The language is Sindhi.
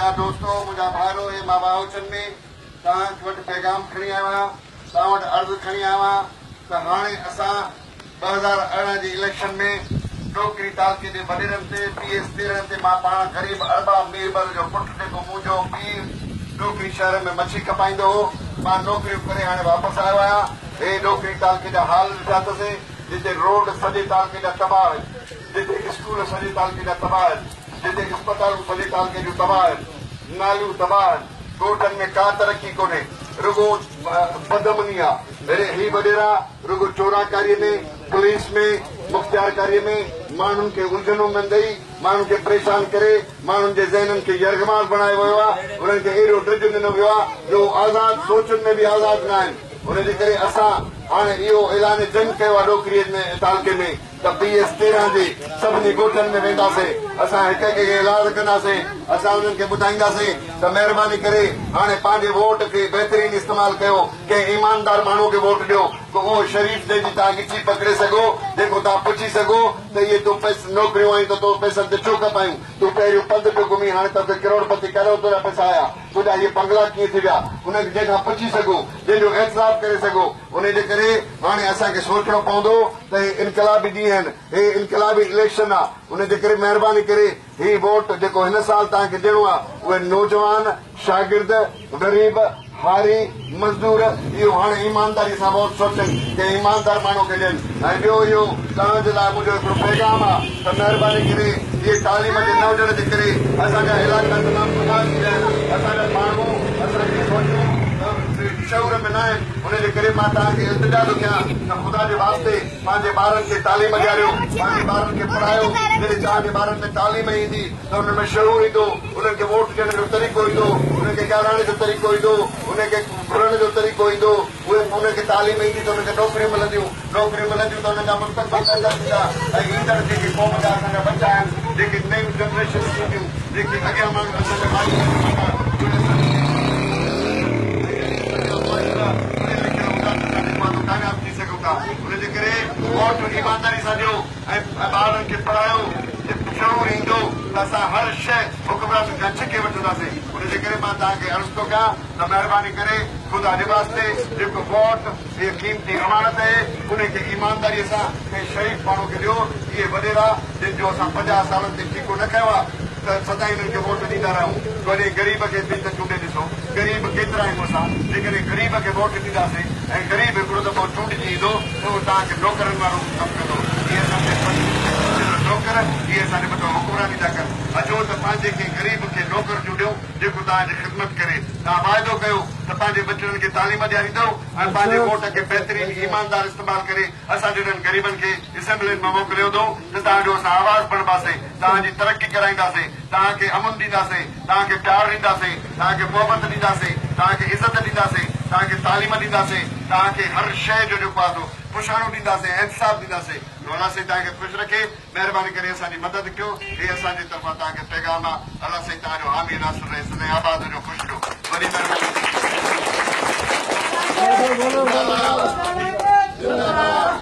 منهنجا دوستو، منهنجا ڀائرو، هي مان واهوچن ۾ توهان وٽ پيغام کڻي آيو آهيان، توهان وٽ عرض کڻي آيو آهيان ته هاڻي اسان 2018 جي اليڪشن ۾ ڏوڪري تعلقي جي وڏيرن تي، پي ايس 13 تي مان پاڻ غريب ارباب ميربل جو پٽ جيڪو منهنجو پيء ڏوڪري شهر ۾ مڇي کپائيندو هو، مان نوڪريون ڪري هاڻي واپس آيو آهيان. هي ڏوڪري تعلقي جا حال ڏٺا اٿسي، جتي روڊ سڄي تعلقي جا تباهه آهن، جتي اسڪول سڄي تعلقي جا تباهه آهن، جتي اسپتالون سڄي تعلقي جون تباهه آهن، ناليون تباهه آهن، ڳوٺن ۾ ڪا ترقي ڪونهي، رڳو بدامني آ. هي وڏيرا رڳو چوراڪاريء ۾، پوليس ۾، مختيارڪاريء ۾ ماڻهن کي الجهنون ۾ ڏئي، ماڻهن کي پريشان ڪري، ماڻهن جي ذهنن کي يرغمال بڻايو ويو آ، انهن کي ايڏو ڊڄ ڏنو ويو آ جو هو آزاد سوچن ۾ به آزاد ناهن. ان جي ڪري اسان هاڻي اهو اعلان جنگ ڪيو آ ڏوڪريء ۾ تعلقي ۾ ته پي ايس 13 جي سڀني ڳوٺن ۾ وينداسين، اسان هڪ هڪ کي ايلاز ڪنداسين، اسان انهن کي ٻڌائينداسين ته مهرباني ڪري هاڻي پنهنجي ووٽ کي بهترين استعمال ڪيو، ڪنهن ايماندار ماڻهو کي ووٽ ڏيو، ڪو اهو شريف جنهن جي توهان ڳچي پڪڙي سگهو، جيڪو توهان پڇي سگهو ته اهي تون نوڪريون آيون ته تو پئسن تي ڇو کپايون، تون پهريون پنڌ پيو گهمين هاڻي توکي ڪروڙ پتي ڪڏهن تنهنجا پئسا آيا، تنهنجا اهي بنگلا ڪيئن ٿي ويا، ان جنهن کان پڇي سگهو، جنهن جو احتساب ڪري سگهو. انهي جي ڪري هاڻي اسان کي سوچڻو پوندو ته هي انقلابي ڏينهن آهن، هي انقلابي اليڪشن آ، انهي جي ڪري مهرباني ڪري هي ووٽ جيڪو هن سال توهان کي ڏيڻو آ اهي نوجوان، شاگرد، غريب، هاري، مزدور اهو هاڻي ايمانداري سان ووٽ سوچن ڪنهن ايماندار ماڻهو کي ڏين ۽ ٻيو اهو توهان جي لاء منهنجو هڪڙو پيغام آ ته مهرباني ڪري اهي تعليم جي نه هجڻ جي ڪري اسان جا علائقا تمام تباهه ٿي ويا آهن، اسان جا ماڻهو اسان جي سوچون شعور ۾ ناهن، ان جي ڪري مان توهان کي التجا ٿو ڪيان ته خدا جي واسطي پنهنجي ٻارن کي تعليم ڏياريو، پنهنجي ٻارن کي پڙهايو، جڏهن توهان جي ٻارن ۾ تعليم ايندي ته انهن ۾ شعور ايندو، انهن کي ووٽ ڏيڻ جو طريقو ايندو، انهن کي ڳالهائڻ جو طريقو ايندو، انهن کي گهرڻ جو طريقو ايندو. اهي انهن کي تعليم ايندي ته انهن کي نوڪريون ملنديون، نوڪريون ملنديون ته انهن جا مستقبل بهتر ٿيندا ۽ ايندڙ جيڪي قوم جا اسان جا ٻچا آهن، جيڪي نيون جنريشنز ٿينديون، جيڪي اڳيان ماڻهو اسان جا ماضي ۾ ٿيندا، اهي اسان جي ۽ اسان جا معاشرا پڙهيل لکيل هوندا ته اسان جيڪو آهي سو ڪامياب ٿي سگهون ٿا. ان جي ڪري ووٽ ايمانداري سان ڏيو ۽ ٻارڙن کي پڙهايو، شعور ايندو ته اسان هر شيء حڪمرانن کان ڇڪي وٺنداسين. ان جي ڪري مان توهان کي عرض ٿو ڪيان ته مهرباني ڪري خدا جي واسطي جيڪو ووٽ هيء قيمتي امانت اهي، انهي کي ايمانداريء سان ڪنهن شريف ماڻهو کي ڏيو. اهي وڏيرا جن جو اسان 50 سالن تي ٺيڪو نه کنيو آهي ته سدائين انهن کي ووٽ ڏيندا رهون. ڪڏهن غريب کي به ته چونڊي ڏسو. غريب ڪيترا آهيون اسان. جيڪڏهن غريب کي ووٽ ڏينداسين ۽ غريب هڪڙو دفعو چونڊجي ايندو ته اهو توهان کي نوڪرن وارو ڪم ڪندو. اهي اسان کي نوڪر، اهي اسان جي مٿان حڪمراني ٿا ڪن. اچو ته پنهنجي ڪنهن غريب کي نوڪر چونڊيون. جيڪو توهان جي خدمت ڪري. توهان واعدو ڪيو ته پنهنجي ٻچڙن کي تعليم ڏياريندؤ ۽ پنهنجي ووٽ کي بهترين ايماندار استعمال ڪري اسان جهڙن غريبن کي اسيمبلين ۾ موڪليوندؤ ته توهان جو اسان آواز بڻباسين، توهان جي ترقي ڪرائينداسين، توهان کي امن ڏينداسين، توهان کي پيار ڏينداسين، توهان کي محبت ڏينداسين، توهان کي عزت ڏينداسين، توهان کي تعليم ڏينداسين، توهان کي هر شيء جو جيڪو آهي سو پڇاڻو ڏينداسين، احتساب ڏينداسين. الله سائين توهان کي خوش رکي. مهرباني ڪري اسان جي مدد ڪيو هي اسان جي طرفان توهان کي پيغام آ الله سائين توهان جو حامي ناصر رهي سدائين آباد هجو خوش رهو وڏي مهرباني.